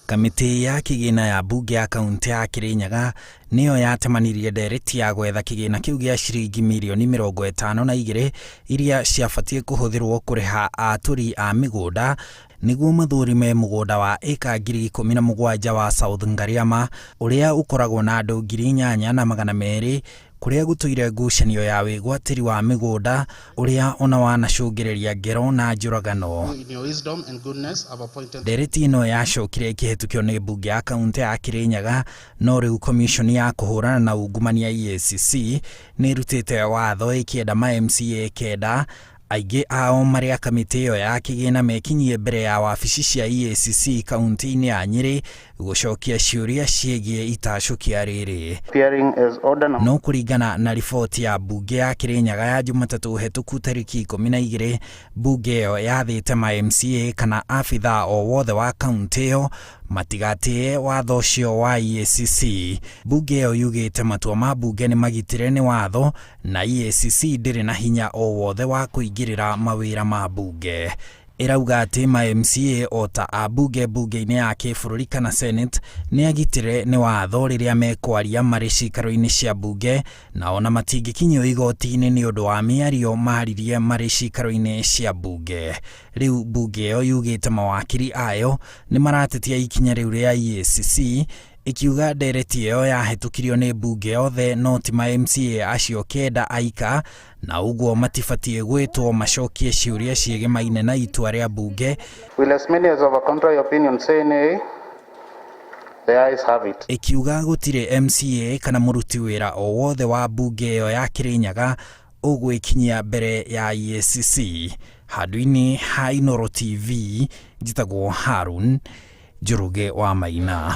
Kamĩtĩ ya kĩgĩna ya mbunge ya kaũntĩ ya Kirinyaga nĩyo yatemanirie ndereti ya gwetha kĩgĩna kĩu gĩa ciringi mirioni 52 iria ciabatiĩ kũhũthĩrwo kũrĩha atũri a mĩgũnda nĩguo mathũrime mũgũnda wa ĩka 17,000 wa South Ngariama ũrĩa ũkoragwo na andũ 8,200 kũrĩa gũtũire ngucanio ya wĩgwatĩri wa mĩgũnda ũrĩa ona wanacũngĩrĩria ngero na njũragano. Ndereti ĩno yacokire ĩkĩhĩtũkio nĩ mbunge ya kaũntĩ ya Kirinyaga, no rĩu komishoni ya kũhũrana na ungumania EACC nĩ ĩrutĩte watho ĩkĩenda ma MCA kenda aingĩ ao marĩ a kamĩtĩ ĩyo ya kĩgĩna mekinyie mbere ya wabici cia EACC kaũntĩ-inĩ ya Nyĩrĩ gũcokia ciũria ciĩgiĩ itacũkia rĩrĩ. Appearing as order number No kũringana na riboti ya mbunge ya Kirinyaga ya Jumatatũ hetũku tarĩki 12, mbunge ĩyo yathĩte ma MCA kana abithaa o wothe wa kaũntĩ ĩyo matigatĩe watho ũcio wa EACC. Mbunge ĩyo yugĩte matua ma mbunge nĩ magitĩre nĩ watho na EACC ndĩrĩ na hinya o wothe wa kũingĩrĩra mawĩra ma mbunge. Ĩrauga atĩ ma MCA o ta ambunge mbunge-inĩ ya kĩbũrũri kana Senate nĩ agitĩre nĩ watho rĩrĩa mekwaria marĩ ciikaro-inĩ cia mbunge na ona matingĩkinyio igoti-inĩ nĩ ũndũ wa mĩario maririe marĩ ciikaro-inĩ cia mbunge. Rĩu mbunge ĩyo yugĩte mawakiri ayo nĩ maratetia ikinya rĩu rĩa EACC ĩkiuga ndereti ĩyo yahĩtũkirio nĩ mbunge yothe no ti ma MCA acio kenda aika na ũguo matibatiĩ gwĩtwo macokie ciũria ciĩgemaine na itua rĩa mbunge. Will as many as of a contrary opinion say nay? The ayes have it. Ĩkiuga gũtirĩ MCA kana mũruti wĩra o wothe wa mbunge ĩyo ya Kirinyaga ũgwĩkinyia mbere ya EACC. Handũ-inĩ ha Inooro TV, njĩtagwo Harun Njoroge wa Maina.